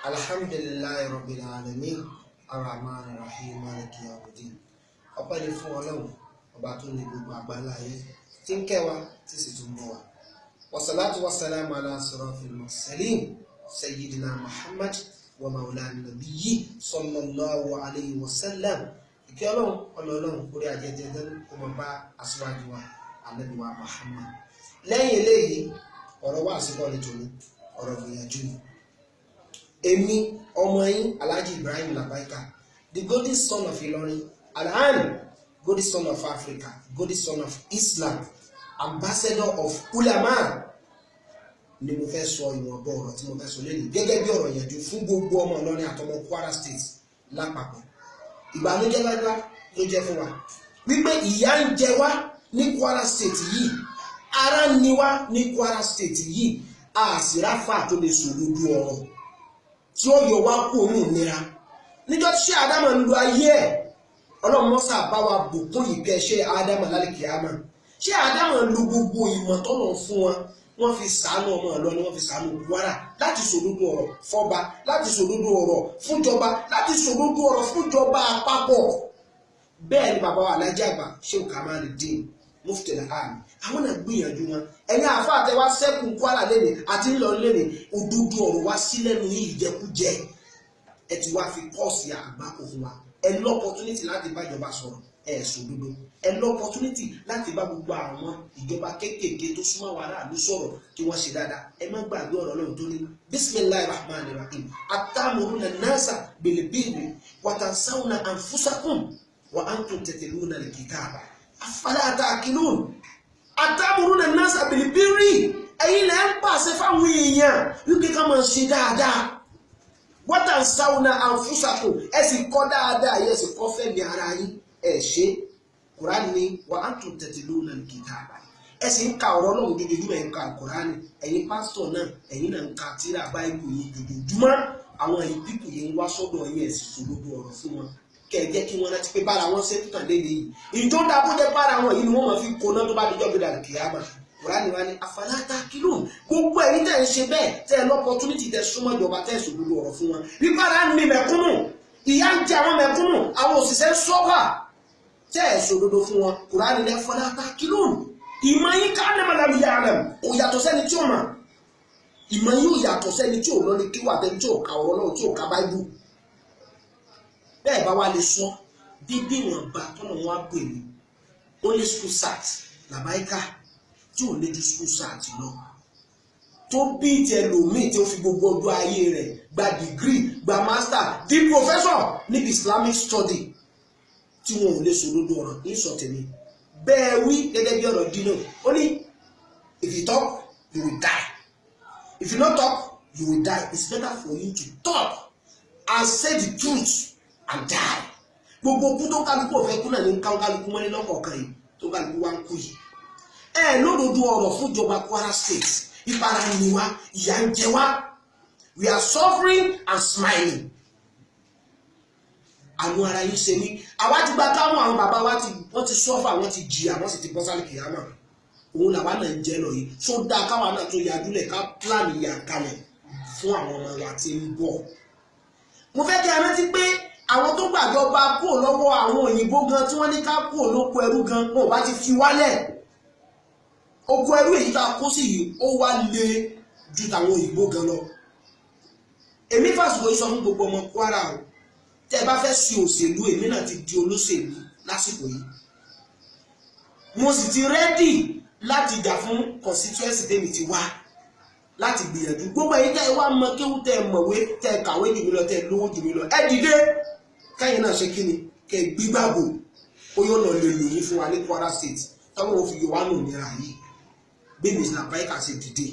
Alhamdulillahi rabbil alamin, arrahman arrahim, maliki yawmiddin. Ọpẹ́ ni fún Ọlọ́run ọba tó ní gbogbo àgbáńlá ayé, tí ń kẹ́ wa, tí sì tún bọ̀ wá. Wasalatu wasalamu ala asrafil mursalin, sayyidina Muhammad wa maulana nabiyyi sallallahu alayhi wa sallam. Ìkẹ́ Ọlọ́run, Ọlọ́run orí ajẹjẹ lẹ́nu kó mọ bá aṣíwájú wa, Ànábì wa Muhammad. Lẹ́yìn eléyìí, ọ̀rọ̀ wà síbọ̀ nítorí ọ̀rọ̀ gbìyànjú ni. Èmi ọmọ yín, Alhaji Ibrahim Labaika, the golden son of Ilorin, Alhan, golden son of Africa, golden son of Islam, ambassador of ulama, ni mo fẹ́ sọ ìwọ̀nba ọ̀rọ̀ tí mo fẹ́ sọ lẹ́nu gẹ́gẹ́ bí ọ̀rọ̀ ìyànjú fún gbogbo ọmọ Ìlọrin àtọmọ Kwara State lápapọ̀. Ìbànújẹ́ ńlá ló jẹ́ fún wa wípé ìyà ń jẹ wá ní Kwara State yìí, ara ń ni wá ní Kwara State yìí, àsìráfà tó lè sòdodo ọ̀rọ̀ tí ó yọ wá kú òun ìnira. Níjọ́ tí ṣé Ádámà ń lo ayé ẹ̀, Ọlọ́run mọ́sà bá wa bùkún ìkẹ́ ṣé Ádámà lálẹ́kìámà. Ṣé Ádámà ń lo gbogbo ìmọ̀ tọ́nà fún wọn, wọ́n fi sàánú ọmọ Ìlọrin, wọ́n fi sàánú Kwara láti sòdodo ọ̀rọ̀ fọ́ba, láti sòdodo ọ̀rọ̀ fúnjọba, láti sòdodo ọ̀rọ̀ fúnjọba àpapọ̀. Bẹ́ẹ̀ ni bàbá wa Alhaji Àgbà Shehu Kamaludeen Mufti Al-Aami, àwọn náà gbìyànjú wọn. Ẹ̀yin àáfàá tẹ wá sẹ́kùn Kwara lẹ́nìí àti Ńlọrin lẹ́nìí, òdodo ọ̀rọ̀ wá sí lẹ́nu yìí, ìjẹkújẹ ẹ ti wá fi kọ́ọ̀sì àgbákò fún wa. Ẹ lọ́pọ̀túnìtì láti bá ìjọba sọ̀rọ̀, ẹ sòdodo. Ẹ lọ́pọ̀túnìtì láti bá gbogbo àwọn ìjọba kéékèèké tó súnmọ́ wa aráàlú sọ̀rọ̀ kí wọ́n ṣe dáadáa. Ẹ má gbàgbé ọ̀rọ̀ Ọlọ́run tó ní bisimilahi rahman rahim, atamuruna nasa bilibiri watansawna anfusakum wa antum tatluna alkitaba afala ta'qilun. Atamuruna nasa bilibiri, ẹ̀yin lẹ́ ń pàṣẹ fáwọn èèyàn wípé ká máa ṣe dáadáa, watansawna anfusakum, ẹ sì kọ́ dáadáa, ẹ sì kọ́ fẹ́mi ara yín, ẹ ṣe. Kùránì ni wa antum tatluna alkitaba, ẹ sì ń ka ọ̀rọ̀ Ọlọ́run dojoojúmọ́, ẹ̀ ń ka Kùránì. Ẹ̀yin pásítọ̀ náà, ẹ̀yin náà ń ka tírà báìbù yín dojoojúmọ́. Àwọn ìpípù yìí ń wá sọ́dọ̀ yín, ẹ̀ sì sòdodo ọ̀rọ̀ fún wọn, kẹ́ ẹ jẹ́ kí wọ́n rántí pé bára wọn ṣe tàn lé nìyí. Ìjọ ń da bó jẹ́ bára wọn yìí ni wọ́n máa fi kóná tó bá dijọ́ gbé dàrú kìyàmà. Kùránì wa ni afala ta'qilun. Gbogbo ẹ̀yin tẹ́ ń ṣe bẹ́ẹ̀, tẹ́ ẹ lọ́pọ̀túnìtì, tẹ́ súnmọ́ ìjọba, tẹ́ ẹ sòdodo ọ̀rọ̀ fún wọn, bí bára ń ní mẹ̀kúnnù, ìyà ń jẹ àwọn mẹ̀kúnnù, àwọn òṣìṣẹ́ ń sọ́fà, tẹ́ ẹ sòdodo fún wọn. Kùránì ní afala ta'qilun. Ìmọ̀ yín ká ní màdàlú yà rẹ̀ kò yàtọ̀ sẹ́ni tí ó mà. Ìmọ̀ yín ò yàtọ̀ sẹ́ni tí ò lọ ní kíwà, tẹ́ni tí ò ka ọ̀rọ̀ náà, tí ò ka Báíbù. Bẹ́ẹ̀ bá wá lè sọ bíbí wọn bá tọ́nà wọn á pè ní only school sat Labaika tí ò lè ju school sat lọ, tó bí tẹlòmíì tí ó fi gbogbo ọdún ayé rẹ̀ gba degree, gba master, di professor níbi Islamic study, tí wọn ò lè sòdodo ọ̀rọ̀ ní sọ̀tẹ̀mí. Bẹ́ẹ̀ wí gẹ́gẹ́ bí ọ̀rọ̀ dínà, ó ní if you talk, you will die, if you no talk, you will die. It's better for you to talk and say the truth and die. Gbogbo kú tó kálukú ọ̀fẹ́ kú náà ní kálukú mọ́lé lọ́kọ̀ọ̀kan yìí tó kálukú wá ń kú yìí. Ẹ lódodo ọ̀rọ̀ fúnjọba Kwara State, ìpara ni wá, ìyà ń jẹ wá, we are suffering and smiling. Àwọn ara yìí ṣe ní àwa ti gba káwọn àwọn bàbá wa ti wọ́n ti sọ́fà, wọ́n ti jìyà, wọ́n sì ti bọ́ sálì kìyàmà. Òun làwa náà ń jẹ lọ yìí. Tó dáa káwa náà tó yajúlẹ̀ ká plan ìyà kalẹ̀ fún àwọn ọmọ wa tí ń bọ̀. Mo fẹ́ kí a rántí pé àwọn tó gbàjọba kúrò lọ́wọ́ àwọn òyìnbó gan, tí wọ́n ní ká kúrò lóko ẹrú gan, wọn ò bá ti fi wálẹ̀. Oko ẹrú èyí tá a kó sí yìí, ó wá le ju tàwọn òyìnbó gan lọ. Èmi fàsìkò yìí sọ fún gbogbo ọmọ Kwara o, tẹ́ ẹ bá fẹ́ ṣe òṣèlú, èmi náà ti di olóṣèlú lásìkò yìí, mo sì ti rẹ́dì láti jà fún constituency tèmi ti wá, láti gbìyànjú. Gbogbo ẹ̀yin tẹ́ ẹ wá mọ kéwú, tẹ́ ẹ mọ̀wé, tẹ́ ẹ kàwé jù mí lọ, tẹ́ ẹ lówó jù mí lọ, ẹ dìde kẹ́yìn náà ṣe kíni, kẹ́ ẹ gbígbàgbò ó yóò lọ lè lò yín fún wa ní Kwara State, tọ́wọ́ wọn fi yọ wá nù nira yìí. Bí mi Labaika ṣe dìde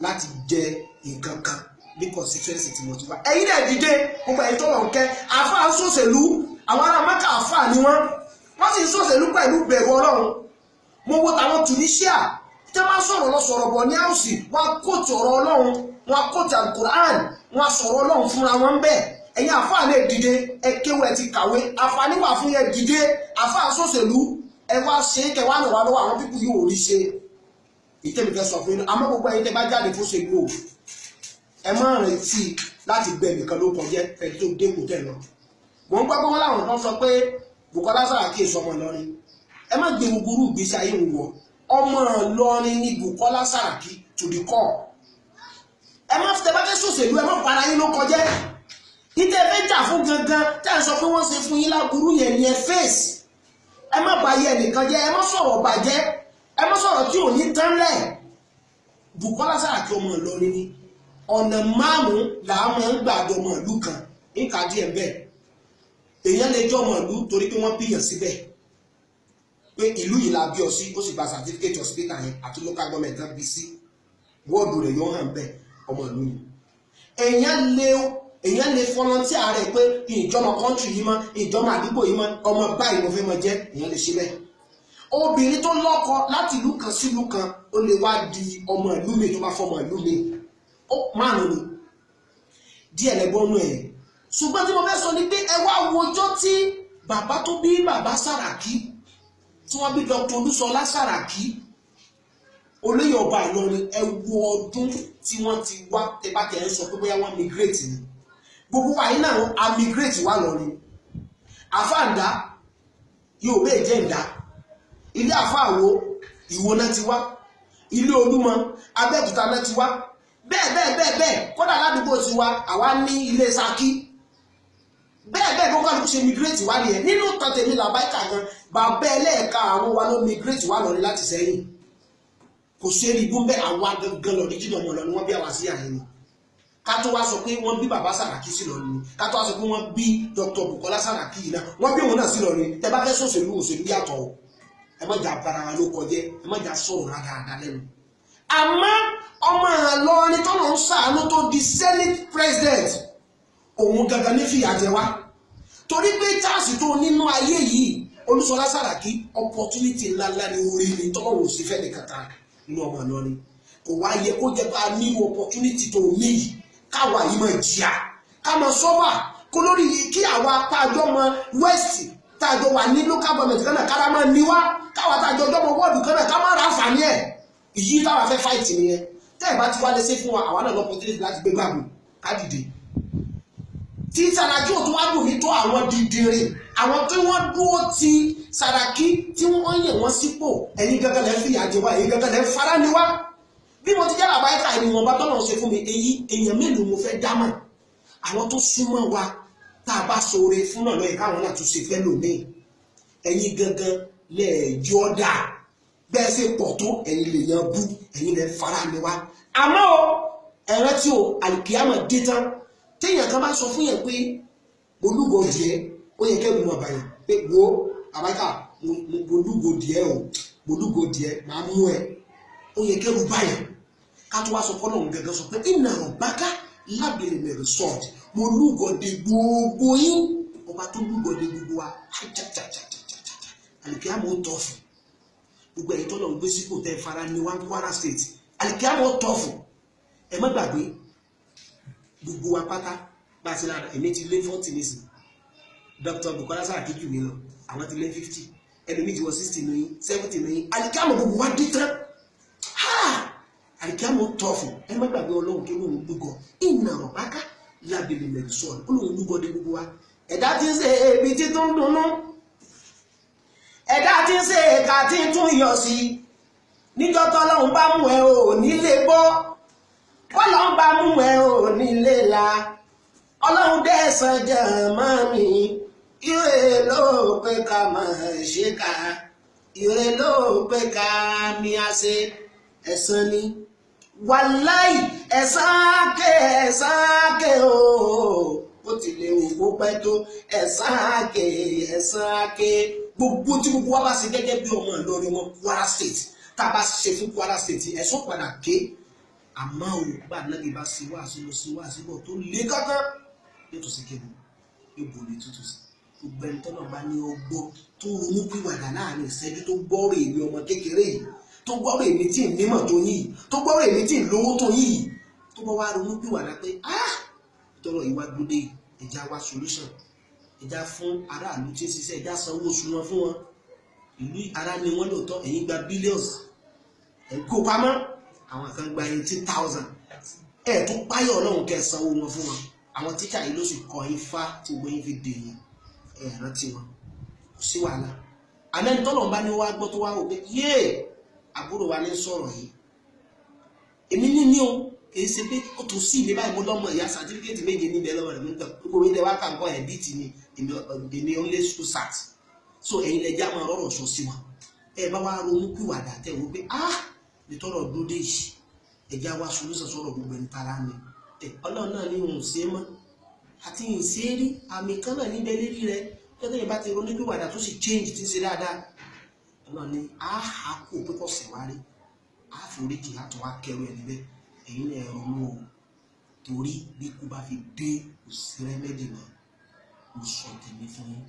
láti jẹ nǹkan kan ní constituency tí mo ti wá, ẹ̀yin náà dìde. Gbogbo ẹ̀yin tó lọ ń kẹ́ àáfàá ń ṣòṣèlú, àwọn ará Mẹ́kà àáfàá ni wọ́n, wọ́n sì ń ṣòṣèlú pẹ̀lú bẹ̀rù Ọlọ́run. Mo wo tàwọn Tunisia tí wọ́n bá sọ̀rọ̀ lọ sọ̀rọ̀ bọ̀ ní àwùsì, wọ́n á kóòtù ọ̀rọ̀ Ọlọ́run, wọ́n á kóòtù Al-Qur'an, wọ́n á sọ̀rọ̀ Ọlọ́run fúnra wọn bẹ́ẹ̀. Ẹ̀yin àáfàá lè dìde, ẹ kéwú, ẹ ti kàwé, àǹfààní wà fún yẹn. Dìde, àáfàá ṣòṣèlú, ẹ wá ṣe é, kẹ wá ràn wá lọ́wọ́. Àwọn pípù yìí ò rí ṣe. Ìtẹ́mi fẹ́ sọ fún yín, àmọ́ gbogbo ẹ̀yin tẹ́ bá jáde fún ṣèlú o, Ẹ má retí láti gbẹ nìkan ló kọjá ẹni tó dépò tẹ̀ lọ. Mò ń gbọ́ pé wọ́n láwọn kan sọ pé Bùkọ́lá Sàràkí èso ọmọ Ìlọrin. Ẹ má gbé gbogbo irú ìgbésí ayé òun wọ̀. Ọmọ Ìlọrin ni Bùkọ́lá Sàràkí to the core. Ẹ má tẹ bá fẹ́ sòṣèlú, ẹ má para yín ló kọjá. Ìtẹ́ fẹ́ jà fún gangan tẹ́ ẹ sọ pé wọ́n ṣe fún yín láburú yẹn ni ẹ fèsì. Ẹ má bà ayé ẹnìkan jẹ́, ẹ má sọ̀rọ̀ bàjẹ́, ẹ má sọ̀rọ̀ tí ò ní tán lẹ̀. Bùkọ́lá Sàràkí ọmọ Ìlọrin ni. Ọ̀nà márùn-ún là á máa ń gbàdọ̀ ọmọ ìlú kan níka díẹ̀ bẹ́ẹ̀. Èèyàn lè jẹ́ ọmọ ìlú torí pé wọ́n bíyàn síbẹ̀ pé ìlú yìí la bí ọ sí, ó sì gba certificate hospital yẹn àti local government náà bí sí, wọ́ọ̀dù rẹ̀ yóò hàn bẹ́ẹ̀, ọmọ ìlú ni. Èèyàn lè volunteer rẹ̀ pé ìjọmọ country yìí mọ́, ìjọmọ àdúgbò yìí mọ́, ọmọ báyìí mo fẹ́ mọ jẹ́, èèyàn lè ṣe bẹ́ẹ̀. Obìnrin tó lọ́kọ láti ìlú kan sí ìlú kan, ó lè wá di ọmọ ìlú mi tó bá fọmọ ìlú mi. Ó márùn ni díẹ̀ lẹ́gbọ́nú ẹ̀. Ṣùgbọ́n tí mo fẹ́ sọ ni pé ẹ wá wojọ́ tí bàbá tó bí bàbá Sàràkí, tí wọ́n bí Dr. Olúṣọlá Sàràkí, olóyè ọba Ìlọrin, ẹ wo ọdún tí wọ́n ti wá. Tẹ bá tẹ̀ ń sọ pé bóyá wọ́n migrate ni, gbogbo wa yìí náà a migrate wá lọrin. Àfáàndá yóò bẹ́ẹ̀ jẹ́ ǹdá, ilé àfáàwò Ìwó náà ti wá, ilé Olúmọ Abẹ́òkúta náà ti wá, bẹ́ẹ̀ bẹ́ẹ̀ bẹ́ẹ̀ bẹ́ẹ̀. Kódà ládùúgbò ti wá, àwa ní ilé Ṣakí, bẹ́ẹ̀ bẹ́ẹ̀. Bó kálukú ṣe migrate wá nìyẹn. Nínú ìtàn tèmi làbáìkà gan, bàbá ẹlẹ́ẹ̀ka àwọn wa ló migrate wá lọrin láti Sẹ́yìn. Kò ṣe é rí ibú bẹ́ẹ̀, àwa gangan lọ díjìnà ọmọ lọ ni wọ́n bí àwa sí àyè ni. Ká tó wá sọ pé wọ́n bí bàbá Sàràkí sí lọ ni, ká tó wá sọ pé wọ́n bí Dr. Bùkọ́lá Sàràkí yìí náà, wọ́n bí òun náà sí lọ ni. Tẹ bá fẹ́ sòṣèlú, òṣèlú yàtọ̀ o. Ẹ má jà bara wa ló kọjẹ́, ẹ má jà sọ̀rọ̀ rádaràda lẹ́nu. Àmọ́ ọmọ Ìlọrin tó lọ ń sàánú tó di Senate President, òun gangan ní fìyà jẹ wá, torí pé chance tó nínú ayé yìí, Olúṣọlá Sàràkí, opportunity ńláńlá ni, orí ni tọ́lọ́wọ́ sí fẹ́ nìkan ta nínú ọmọ Ìlọrin. Kò wá yẹ kó jẹ́ pé a ní opportunity tó ní yìí, káwa yìí máa jìyà, ká máa sọ́wà kó lórí kí àwa tájọ́ mọ west, tájọ́ wà ní local government kan náà, kára máa ní wá, káwa tájọ́ jọmọ wọ́ọ̀dù kan náà, ká má ra àǹfààní ẹ̀. Ìyí táwa fẹ́ fight nìyẹn. Tẹ́ ẹ̀ bá ti wá lè ṣe fún wa, àwa náà lọ́pọ̀tunity láti gbé gbàgbọ́ ká dìde. Tí Sàràkí ò tún wá dùn mí tó àwọn dìdìrì, àwọn tí wọ́n dúró ti Sàràkí tí wọ́n yẹ̀ wọ́n sípò, ẹ̀yin gangan lẹ́ fìyà jẹ wá, ẹ̀yin gangan lẹ́ fara ni wá. Bí mo ti jẹ́ làbáyíká ẹni wọn bá tọ́lọ̀ ṣe fún mi, èyí èèyàn mélòó mo fẹ́ dámọ̀ àwọn tó súnmọ́ wa tá a bá ṣoore fún náà lọ́yẹ̀ káwọn náà tún ṣe fẹ́ lòmíì. Ẹ̀yin gangan lẹ̀ yọ dà bẹ́ẹ̀ ṣe pọ̀ tó, ẹ̀yin lè yan bú, ẹ̀yin lẹ́ fara ni wá. Àmọ́ o, ẹ̀rẹ́ tí o àlùkìyámọ̀ dé tán, téèyàn kan bá sọ fún yẹn pé olúgbòdì ẹ, ó yẹ kẹ́rù mọ̀ bàyàn pé wo àbáká olúgbòdì ẹ o, olúgbòdì ẹ máa mú ẹ, ó yẹ kẹ́rù bàyàn. Ká tó wá sọ fọ́nà òun gẹ́gẹ́ sọ pé ìnà ọ̀báká lábẹ́rẹ́ mẹ́rin sọ́ọ̀tì, mo lúgọ̀dẹ gbogbo yín, ọba tó lúgọ̀dẹ gbogbo wa, ajajajajajaja, àlùkìyámọ̀ ó tọ̀fù gbogbo ẹ̀yin tọ́lọ̀ ń gbé sípò tẹ́ fara ní wá Kwara State, àlùkìyámọ̀ ó tọ̀fù. Ẹ má gbàgbé gbogbo wa pátá bá a ti lára, èmi ti lé 40 nísìn, Dr. Bukola Saraki jù mí lọ, àwọn ti lé 50, ẹlòmíì ti wọ 60 nìyí, 70 nìyí. Àlùkìyámọ̀ gbogbo wa dé tán, àlùkìyámọ̀ tọ̀fù. Ẹ má gbàgbé ọlọ́run kí lóun lúgọ ìnà ọ̀báká lábẹ́lẹ̀ mẹ́rin sọ̀rọ̀, ó lóun lúgọ dé gbogbo wa. Ẹ̀dá tí ń ṣe ebi tí tó ń dunnú, ẹ̀dá tí ń ṣe èka tí ń tún yọ̀ sí, níjọ́ tọ́lọ́run bá mú ẹ ò nílé bọ́, bọ́lọ́run bá mú ẹ ò nílé la, ọlọ́run dẹ́sán jẹ́ mọ́ mi, ire ló pé ká máa ṣe ká, ire ló pé ká mi á ṣe, ẹ̀san ni wàláì, ẹ̀san ké, ẹ̀san ké o, ó ti lè wò kó pẹ́ tó, ẹ̀san ké, ẹ̀san ké. Gbogbo tí gbogbo wa bá ṣe gẹ́gẹ́ bí ọmọ Ìlọrin wọn Kwara State, tá a bá ṣe fún Kwara State, ẹ̀san padà ké. Àmọ́ ò bá nàbí bá ṣe wá sí lọ sí wá síbọ̀ tó lé kankan, yóò tún sí kéde, yóò borí tútù sí. Gbogbo ẹni tọ́nà bá ní ọgbọ́ tó ronú pìwàdà láàrin ìṣẹ́jú tó gbọ́rọ̀ èmi ọmọ kékeré yìí, tó gbọ́rọ̀ èmi tí ń nímọ̀ tó yín yìí, tó gbọ́rọ̀ èmi tí ń lówó tó yín yìí, tó bá wá ronú pìwàdà pé ah, tọrọ ìwà gbódé, ẹja wá solution, ẹja fún aráàlú tí ń ṣiṣẹ́, ẹja sanwó oṣù wọn fún wọn. Ìlú ara ni wọ́n lóòótọ́, ẹ̀yin gba billions ẹ̀ kó pamọ́, àwọn kan gba 18,000. Ẹ̀ tún páyọ̀ Ọlọ́run kẹ́ ẹ sanwó wọn fún wọn. Àwọn tíṣà yìí ló sì kọ ifá tí gbogbo yín fi dè yín, ẹ̀ rántí wọn, kò sí wàhálà. Àmẹ́ni tọ́lọ̀ ń bá ní wá gbọ́ tó wá wò pé yéè àbúrò wa ní sọ̀rọ̀ yìí, èmi ní o, kìí ṣe pé ó tún sí mi báyìí, mo lọ́mọ ìyá sàtífíkẹ́tì méje níbẹ̀ lọ́wọ́ rẹ̀ nígbà gbogbo mi lẹ wá kà ń kọ́ ẹ̀díìtì ni èmi ó lé school sat. So ẹ̀yin lẹ já máa rọrọ̀ sọ sí wọn. Ẹ bá wá ronú pìwàdà tẹ̀ wọ́n pé ah nítọ́rọ̀ dúdé yìí, ẹ̀já wá solúsàn sọ̀rọ̀ gbogbo ẹni tara ni Ọlọ́run náà ní òun ṣe é mọ́ àti ìṣe rí àmì kan náà níbẹ̀ lérí rẹ tẹ́tẹ́ yẹn bá ti ronú pìwàdà tó sì change tí ń ṣe dáadáa, Ọlọ́run ní áhà kò pé kò sẹ̀ wá rí àforíjì àtún wá kẹrù ẹ̀ níbẹ̀. Ẹ̀yin náà ronú o, torí bí kú bá fi dé kò sí rẹ́mẹ́dì mọ́. Mo sọ tèmi fún yín.